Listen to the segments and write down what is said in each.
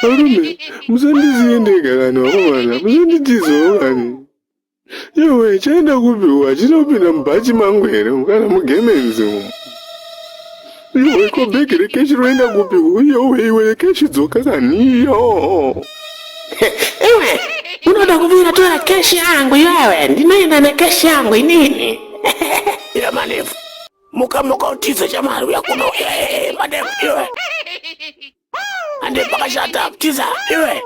Varume, musandisiye ndega kani vakomana, musanditizewo kani. Yowe, chaenda kupi hachina kupinda mubhachi mangu here kana mugemenzi umu? Yowe, ko bhegi rekeshi roenda kupi? Yowe, iwe keshi dzoka kani yo. Iwe, unoda kubira tora keshi yangu iwewe, ndinoenda nekeshi yangu inini. Ira manefu. Muka muka utize chamari uya kuno. Manefu iwe. Ande pakashata tiza iwe.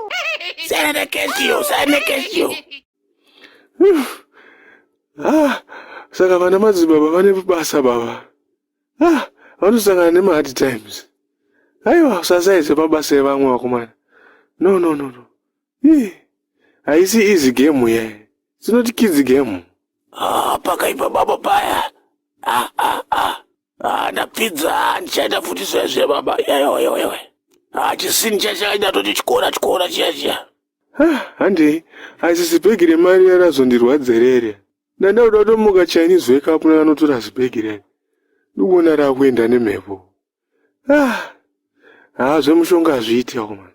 Siyana nekeshi yo, siyana nekeshi yo. Ah, saka vana madzibaba vane basa baba. Ah, vanosangana nemahard times. Aiwa, usasaidze mabasa evamwe vakomana. No, no, no, no. Ih, haisi easy game ye. It's not kids game. Ah, pakaipa baba paya. Ah, ah, ah. Ah, ndapfidza ndichaita futi zvezve baba. Yewe yewe yewe. Ah, chisini chiya chakaita toti chikora chikora chiya chiya. Ah, handei, asi zibhegi remari razondirwadzerere. Ndanda kuda kutomuka Chinese wake up nakanotora zibhegi rere. Ndikuona rakuenda nemhepo. Ah, ah zvemushonga hazviiti vakomana.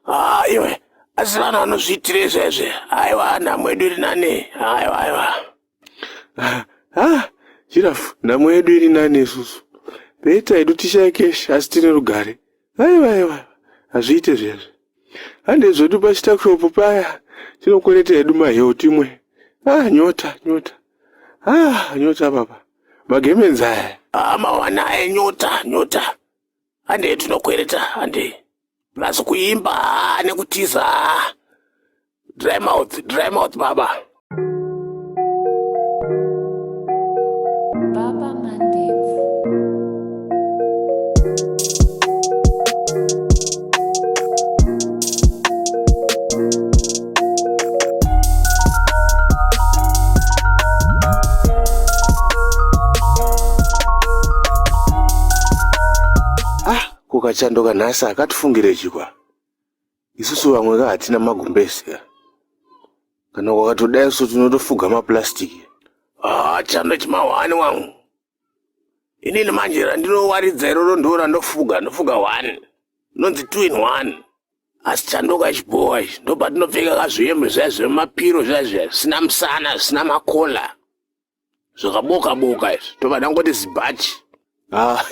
Ah, iwe asi vanhu vanozviitire zvezve. Aiwa, nhamo yedu iri nani. Aiwa, aiwa. Ah, ah, chirafu, nhamo yedu iri nani isusu. Better hedu tishaye cash asi tine rugare. Aiwa, aiwa, hazviite zvezve. Hande zvedu pachituckshop paya tinokwereta hedu maheu timwe. Ah, nyota, nyota. Ah, nyota baba. Magemenzi aya. Ah, mawana enyota, nyota. Hande tinokwereta, hande. Plus kuimba nekutiza. Dry mouth, dry mouth baba. Baba Mandebvu. Ah, kukachando kanhasi akatifungire chikwa. Isusu vamwe ka hatina magumbezi ka. Kana kwakatodai isu tinotofuga maplastiki. Ah, chando chimahwani wangu. Inini manje randinowaridza iroro ndo randofuga, ndofuga one. Inonzi 2 in 1. Asi chandoka chibhowa ichi ndopatinopfeka kazvihembe zviya zvemapiro zviya zviya zvisina musana zvisina makola zvakaboka boka izvi tobva tangoti zibhachi. Ah,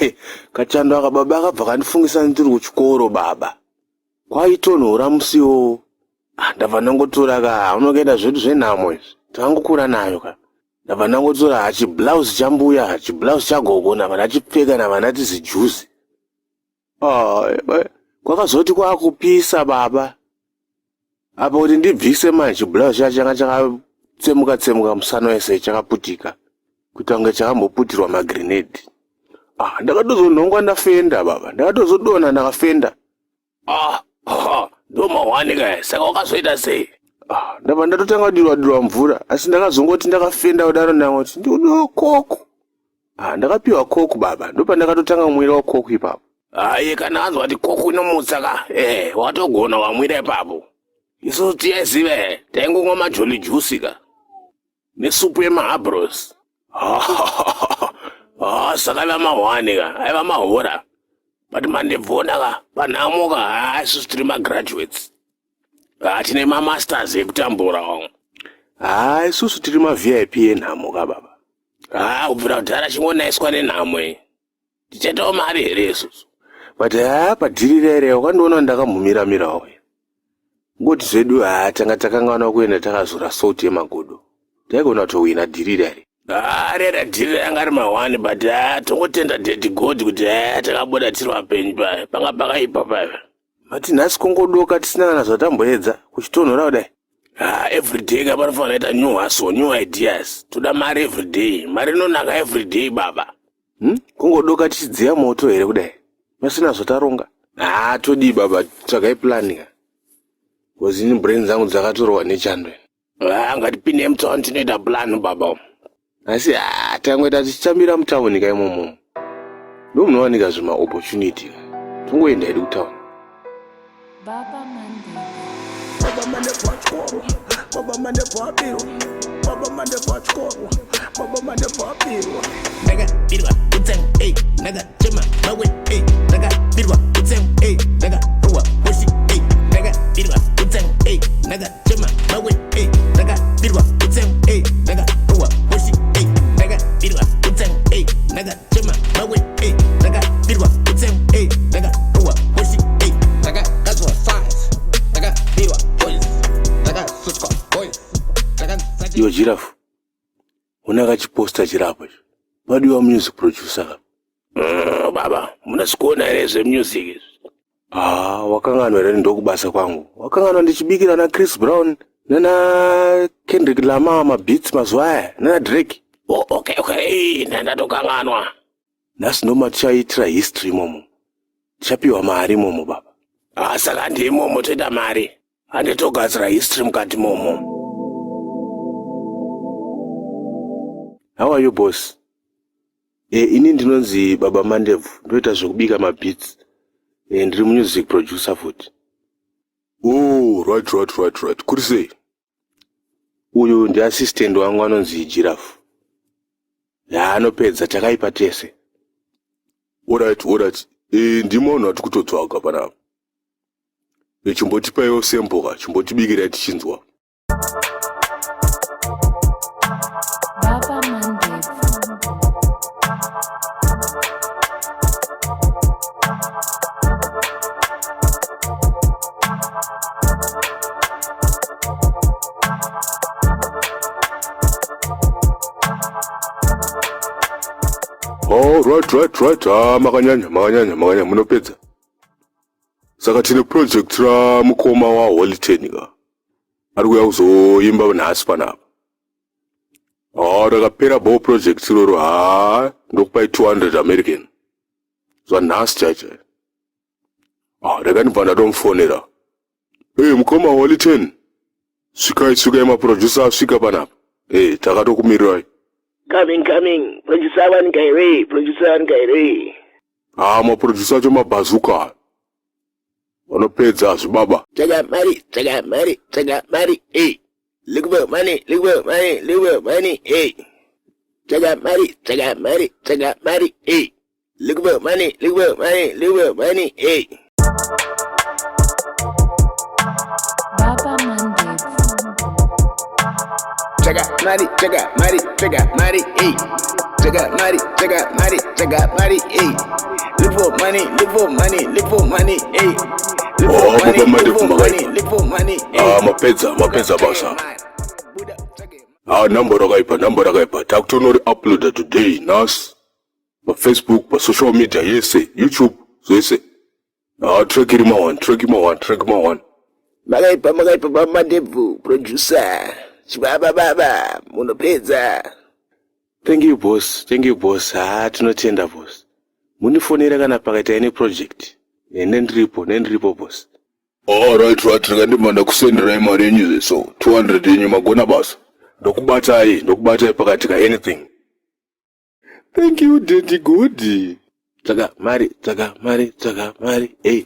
kachando aka baba akabva kandifungisa ndiri kuchikoro baba. Kwaitonhora musi iwowo. Ah, ndabva ndangotora ka unokuenda zvedu zvenhamo izvi. Takangokura nayo ka. Ndabva ndangotora chiblouse chambuya, chiblouse chagogo ndabva ndachipfeka ndabva ndati zijuzi. Ah, kwakazoti kwakupisa baba. Apa kuti ndibvise manje chiblouse chacho changa chakatsemuka tsemuka musana wese chakaputika. Kuita kunge chakamboputirwa magrenade. Ah, ndakatozonhongwa ndafenda baba. Ndakatozodonha ndakafenda. Ah, ah, ndo mahwani ka saka wakazoita sei? Ah, ndabva ndatotanga kudirwa dirwa mvura asi ndakazongoti ndakafenda kudaro ndangoti ndikudiwa Coke. Ah, ndakapiwa Coke baba. Ndopandakatotanga kumwirawo Coke ipapo. Aye kana anzwa kuti Coke inomutsa ka eh watogona wamwira ipapo. Isusu tiyaiziva taingomwa majolly juice ka nesupu yemahabros. Ah, saka aiva mahwani ka aiva mahora but mandibvona ka panhamo ka haa isusu tiri magraduates. Ah, tine mamasters ekutambura wangu. Haa isusu tiri maVIP enhamo ka baba. Ah, kubvira kudhara chingonaiswa nenhamo iyi. Tichaitawo mari here isusu? But haa padhiri rere wakandiona ndakamhumiramirawo. Ngoti zvedu haa tanga takanganwa kuenda takazora salt yemagodo. Taigona kutowina dhiri rere. Ah, rera dhiri ranga riri mahwani but ah, tongotenda daddy God kuti ah, takabuda tiri vapenyu paya panga pakaipa paya. Mati nhasi kongodoka tisina kana zvatamboedza kuchitonhora kudai. Ah, every day ka panofanira kuita new hustle, new ideas. Toda mari every day. Mari inonaka every day baba. Hmm? Kungodoka tichidziya moto here kudai? Pasina zvataronga. Ah, todii baba, tsvagai plan ka. Because ini brain dzangu dzakatorwa nechando. Ah, ngatipinde mutown tinoita plan baba. Asi ah, tangoita tichitambira mutauni ka imomo. Ndomunowanika zvima opportunity. Tongoenda hedu kutauni. Baba Mandebvu. Baba Mandebvu achikoro, Baba Mandebvu abirwa, Baba Mandebvu achikoro, Baba Mandebvu abirwa. Ndakabirwa kutsengu, ey, ndakachema mawe, ey, ndakabirwa kutsengu, ey, ndakarohwa boshi, ey. Giraffe. Una kachiposta chiri apo icho. Padiwa music producer ka. Baba, munozvigona here zvemusic izvi? Ah, wakanganwa here ndokubasa kwangu. Wakanganwa ndichibikira na Chris Brown nana Kendrick Lamar mabeats mazuva aya nana Drake. Oh, okay, okay, ndatokanganwa. Nhasi ndomatichaitira history imomo. Tichapiwa mari imomo baba. Ah, saka ndimomo toita mari. Handitogadzira history mukati momo. How are you boss? Ini ndinonzi Baba Mandebvu, ndoita zvekubika mabeats. Ndiri music producer futi. Oh, right, right, right, right. Kuri sei? Uyu ndi assistant wangu anonzi Giraffe. Ya anopedza takaipa tese. Alright, alright. Ndimo vanhu vatiri kutotsvaga panapa. Chimbotipaiwo sample ka, chimbotibikirai tichinzwa. Baba Mandebvu. Oh, right, right, right. Ah, makanyanya, makanyanya, makanyanya, munopedza. Saka tine project ra mukoma wa Holy Ten ka. Ari kuuya kuzoimba nhasi panapa. Ah, rakapera ball project iroro. Ha, ndokupai 200 American. Zvanhasi chaicho. Ah, rega ndibva ndatomufonera. Hey, mukoma Holy Ten. Svikai, svikai maproducer asvika panapa. Hey, takatokumirirai. Coming, coming. Producer wanika here, producer wanika here. Ah, maproducer acho mabhazuka. Vanopedza zvibaba. Tsvaga mari, tsvaga mari, tsvaga mari, hey. Look for money, look for money, look for money, hey. Tsvaga mari, tsvaga mari, tsvaga mari, hey. Look for money, look for money, look for money, hey. Baba Mandebvu. Tsvaga mari, tsvaga mari, tsvaga mari, hey. Tsvaga mari, tsvaga mari, tsvaga mari, hey. Look for money, look for money, look for money, hey. Look for Oh, money, Baba look Mandebvu for money, makaipa. look for money, hey. Ah, mapedza, mapedza basa. Ah, number rakaipa, number rakaipa. Takutonori uploada today, nhasi. Pa Facebook, pa social media yese, YouTube, zvese. Ah, track iri ma1, track ma1, track ma1. Makaipa, makaipa, Baba Mandebvu, producer. Chibaba baba, munopedza. Thank you boss, thank you boss. Ah, tinotenda boss. Munifonera kana pakaita any project. Nendiripo, nendiripo boss. Oh, right, right. Rega ndibva ndakusenderai mari yenyu zveso. 200 yenyu magona basa. Ndokubatai, ndokubatai pakatika anything. Thank you, Daddy Goody. Tsvaga mari, tsvaga mari, tsvaga mari, hey.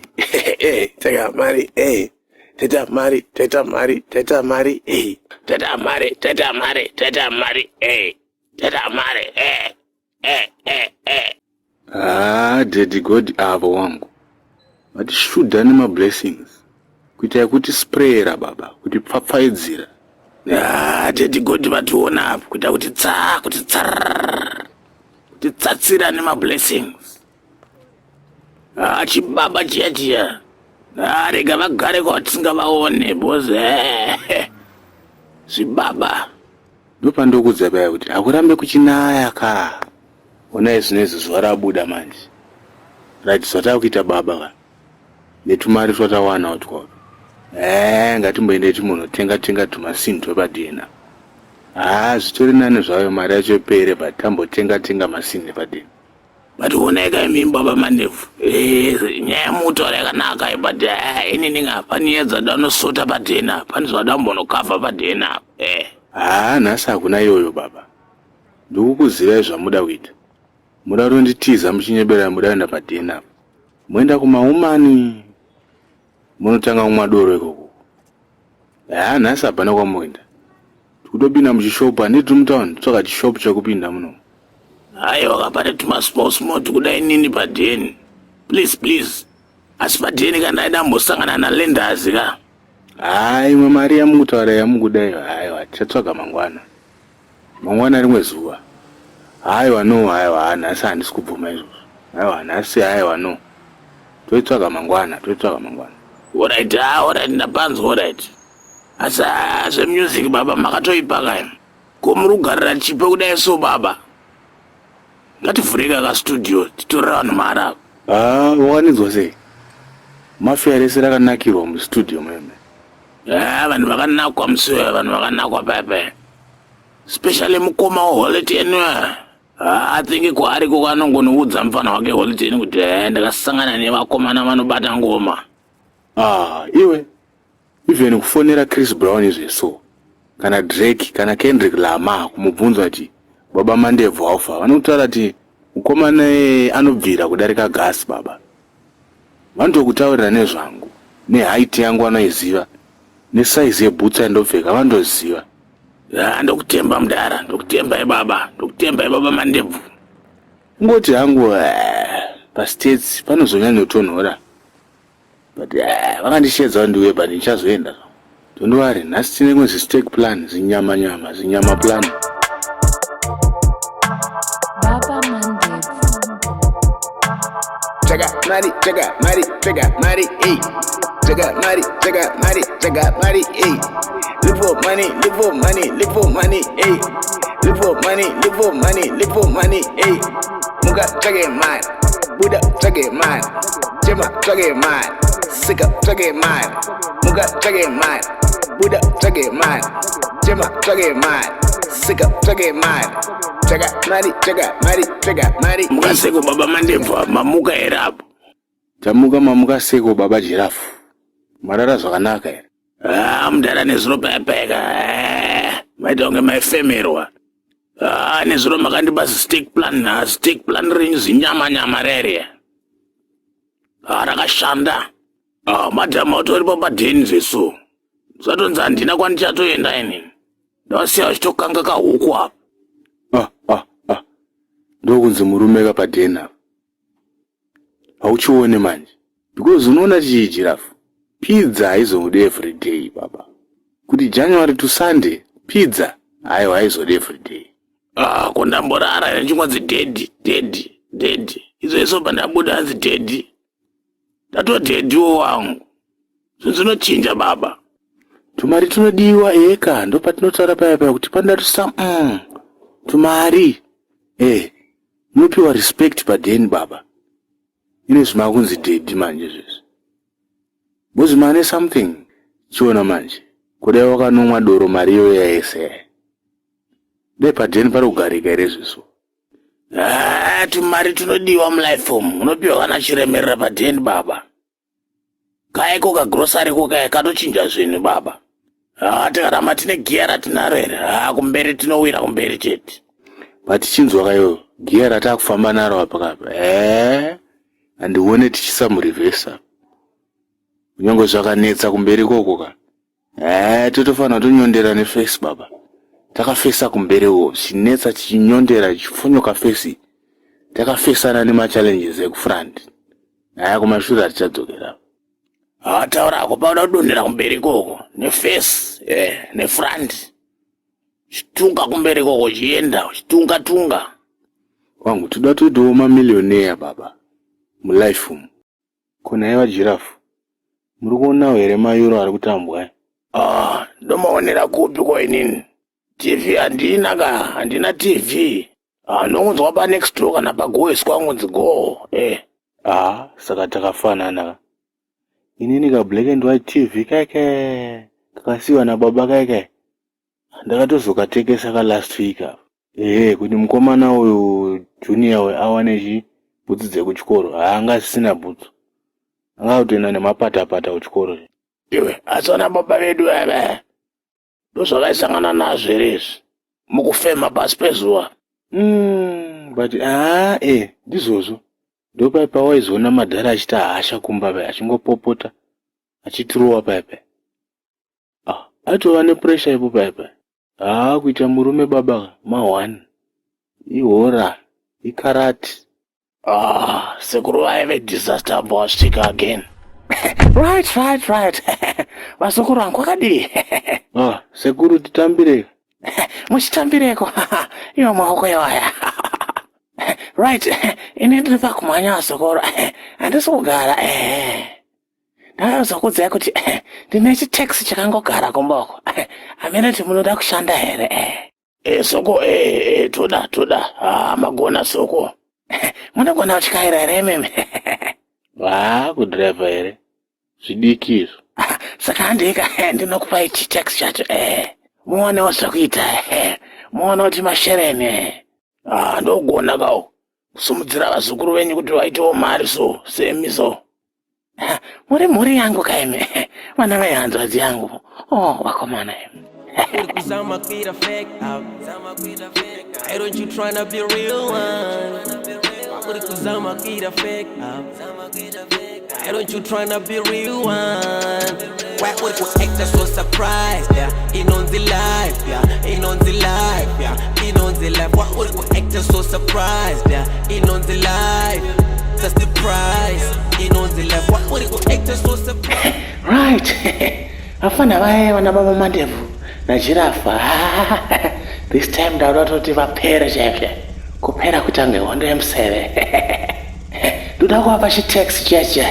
Hey, tsvaga mari, hey. Teta mari, teta mari, teta mari, hey. Teta mari, teta mari, teta mari, hey. Teta mari, hey. Hey, hey, hey. Ah, Daddy God avo wangu. Vatishuda nemablessings. Kuita yekuti sprayera baba, kuti pfapfaidzira. Ah, Daddy God vationa apo kuita kuti tsa, kuti tsarrrr. Kuti tsatsira nemablessings. Ah, chibaba chiya chiya. Ah, rega vagare kwatisingavaone because zvibaba. Ndopandokudza paya kuti hakurambe kuchinaya ka. Onai zvinezvi zuva rabuda manje. Right, zvatakuita baba ka. Netumari twatawana utwako. Ngatimboendei timunotenga tenga tumasini twepadhena. Ah, zvitori nani zvayo mari yacho ipere but tambotenga tenga masini epadhena. But onai imi Baba Mandebvu. Nyaya yemutauro yakanaka but inini nga pane nyaya dzadanosota padhena, pane zvadambonokavha padhena. Ah, nhasi hakuna iyoyo baba. Ndikukuzivai zvamuda kuita. Muda kutonditiza muchinyebera muda kuenda padhena apa. Moenda kumaumani. Munotanga kumwa doro ikoko. Ah, nhasi hapana kwamuenda. Tikutopinda muchishopu, handiti mutauni, tsvaka chishopu chekupinda muno. Aiwa pane tuma small small tikuda inini padheni. Please, please. Asi padheni kana ndaida mbosangana naLenders ka. Ah, imwe mari yamukutaura yamukuda iyo, aiwa, tichatsvaga mangwana. Mangwana rimwe zuva. Aiwa no, aiwa, nhasi handisi kubvuma izvozvo. Aiwa, nhasi aiwa no. Toitsvaga mangwana, toitsvaga mangwana. Alright, ah, alright, ndapanzwa alright. Asi zvemusic baba makatoipa kaya. Ko muri kugarira chipo kudai so baba? Ngativhureka ka studio titorera vanhu mari apa. Ah, wakaninzwa sei? Mafia rese rakanakirwa mustudio meme. Ah, vanhu vakanakwa musiwe, vanhu vakanakwa pepe. Especially mukoma waHolly ah, I think kwaari koko anongonoudza mufana wake Holy kuti eh, ndakasangana nevakomana vanobata ngoma. Ah, iwe even kufonera Chris Brown izveso kana Drake kana Kendrick Lamar kumubvunza kuti baba Mandebvu haufa vanokutaura kuti mukomana iyeye anobvira kudarika gasi baba vanotokutaurira nezvangu neheight yangu vanoiziva nesaizi yebhutsu yandopfeka vanotoziva. Ah, ndokutemba mudara, ndokutemba ibaba, ndokutemba ibaba Mandebvu. Kungoti hangu eh, pastates panozonyanyotonhora but eh, vakandishedza ndiuye but ndichazoenda. Don't worry, nhasi tine kunzi steak plan, zinyama nyama, zinyama plan. Baba Mandebvu. Chega mari, chega mari, chega mari, ey. Chega mari, chega mari, chega mari, ey. Live for money, live for money, live for money, ey. Live for money, live for money, live for money, ey. Muka chage mari, Buddha chage mari, Chema chage mari, Sika chage mari, Muka chage mari, Buddha chage mari, Chema chage mari, Sika chage mari, Chega mari, chega mari, chega mari. Muka seko baba Mandebvu, mamuka here apo? Tamuka mamuka seko baba Jirafu. Marara zvakanaka here? Ah, mudhara nezuro payapayaka. Eh, maita kunge maifemerwa. Ah, nezuro makandipa steak plan, ah, steak plan renyu zinyama nyama rere. Ah, rakashanda. Ah, madhamu atoripo padheni zvesu. Zvatonzi handina kwandichatoenda ini. Ndavasiya vachitokanga kahuku apa. Ah, ah, ah. Ndokunzi murume ka padheni apa. Hauchione manje. Because unoona chii Jirafu? Pizza haizodi every day baba. Kuti January to Sunday, pizza haiwa haizodi every day. Ah, ko ndamborara here ndichingonzi daddy, daddy, daddy. Izvo izvo pandabuda hanzi daddy. Ndatodaddywo wangu. Zvinhu zvinochinja baba. Tumari tunodiwa eka ndopatinotaura paya paya kuti panoda tusa tumari. Eh, munopiwa respect padheni baba. Ine zvimakunzi daddy manje izvezvi. Bozi mane something. Chiona manje. Kudai wakanomwa doro mari iyoyo yese. Dai padheni pari kugarika here izvezvo. Ah, tumari tunodiwa mulife umu. Unopiwa kana chiremerera padheni baba. Kaeko kagrosari ko kaya katochinja zvinhu baba. Ah, tikaramba tine giya ratinaro here. Ah, kumberi tinowira kumberi chete. But chinzwa kayo giya ratakufamba naro apa kapa. Eh, handione tichisamurivhesa. Kunyange zvakanetsa kumberi koko ka. Eh, totofanira tonyondera nefesi baba. Takafesa kumberi uko, chinetsa chichinyondera chichifonyoka fesi. Takafesana nemachallenges ekufront. Haya kumashure hatichadzokera. Ah, taura hako pauda kudonhera kumberi koko nefesi eh, nefront. Chitunga kumberi koko chienda, chitunga tunga. Wangu toda toitawo mamillionaire baba mulife umu. Ko nhai vaJirafu, muri kuonawo here mayuro ari kutambwa aya? Ah, ndomaonera kupi ko inini? TV handina ka, handina TV. Ah, ndongonzwa pa next door kana pa goes kwangu go. Eh. Ah, saka takafanana ka. Inini ka black and white TV keke kakasiwa nababa keke. Ndakatozokatekesa ka last week apa. Ehe, kuti mukomana uyu junior uyu awane chi bhutsu dzekuchikoro. Haanga asisina bhutsu. Anga kutoenda nemapatapata kuchikoro. Iwe, asi vana baba vedu ava ndozvavaisangana nazvo here izvi mukufema pasi pezuva. But ah, eh, ndizvozvo. Ndopai pawaizoona madhara achiita hasha kumba paya achingopopota achitirowa paya paya. Ah, aitova nepressure ipo paya paya. Ah, kuita murume baba ma1. Ihora, ikarati. Ah, sekuru vaive disaster abva wasvika again. Right, right, right. Vazukuru vangu kwakadii? Ah, sekuru titambire. Muchitambireko. Iwo maoko iwaya. Right, ini ndiri pakumhanya vazukuru. Handisi kugara. Ndakazokuudzai kuti ndine chitaxi chakangogara kumboko. Hamene kuti munoda kushanda here? E, soko e, e, toda toda. Ah, magona soko. Munogona kutyaira here imimi? Va kudhiraivha here? Zvidiki izvo. Saka handika ndinokupai chitax chacho eh. Muonewo zvekuita eh. Muone kuti mashereni eh. Ah, ndogona kawo kusimudzira vazukuru venyu kuti vaitewo mari so semi so. Muri mhuri yangu kaimi, vana vehanzvadzi yangu. Oh, vakomana imi. Kuzama kuita fake out. Why don't you tryna be real one? Uri kuzama kuita fake out. Why don't you tryna be real one? Why uri ku actor so surprised? Yeah, inonzi life, yeah, inonzi life, yeah, inonzi life. Why uri ku actor so surprised? Yeah, inonzi life. That's the price. Inonzi life. Why uri ku actor so surprised? Right. Vafana vaye vana baba Mandebvu najirafa. This time ndauda kutoti vapere chaizvo. Kupera kutange hondo yemuseve. Ndoda kuvapa chitaxi cheche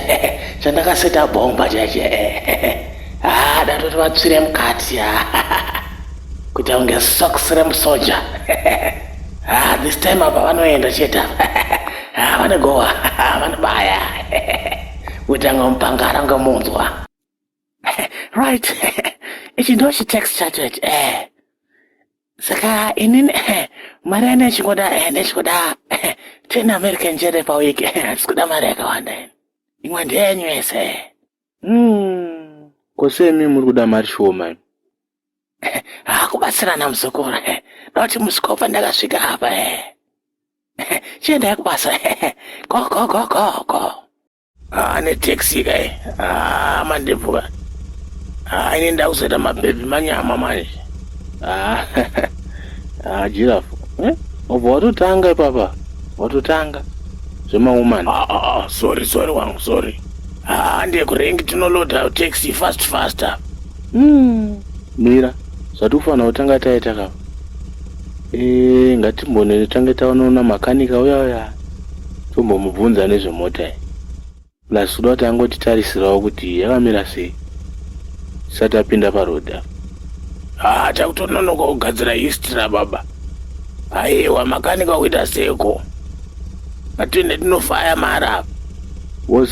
chandakaseta bhomba cheche. Ah, ndatoti vatsvire mukati. Kuita kunge socks remusoja. Ah, this time apa vanoenda chete. Ah, vanogowa, vanobaya. Kuita ngomupangara ngomunzwa. Right. Ichi ndo chitaxi chacho ichi. Eh. Saka inini mari yandichingoda ndichingoda 10 American chete pawiki. Handisi kuda mari yakawanda ini. Imwe ndeyenyu yese. Ko semi muri kuda mari shoma imi? Hakubatsirana muzukuru. Ndoti musikopa ndakasvika apa. Chiendai kubasa. Go go go go go. Ah, netaxi kai. Ah, Mandebvu ka. Ah, ini ndakuzoita mabhebhi manyama manje. Ah, ah, jirafu. Eh? Wabva watotanga ipapa. Watotanga. Zvemaumani. Ah, ah, ah, sorry, sorry wangu, sorry. Ah, ndiye kurengi tinoloda taxi fast faster. Mira, zvatikufanira kutanga taita kapa. Eh, ngatimbone tange taonoona makanika uya uya. Tombomubvunza nezvemota iyi. Plus kuda kuti angotitarisirawo kuti yakamira sei. Tisati apinda parodhi apa. Ah, takutononoka kugadzira history baba. Aiwa, makanika kuita seko. Ngatiende tinofaya mara apa. Was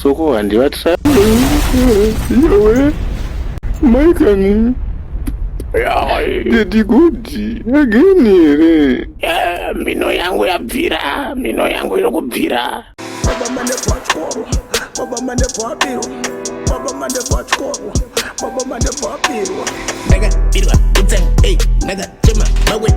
soko handivatira. Yowe, maikani, Ya, daddy good again here? Mino yangu yabvira, mino yangu iri kubvira. Baba Mandebvu achikoro, Baba Mandebvu abirwa, Baba Mandebvu achikoro, Baba Mandebvu abirwa. Ndakabirwa utsangu, ei, ndakachema mawe.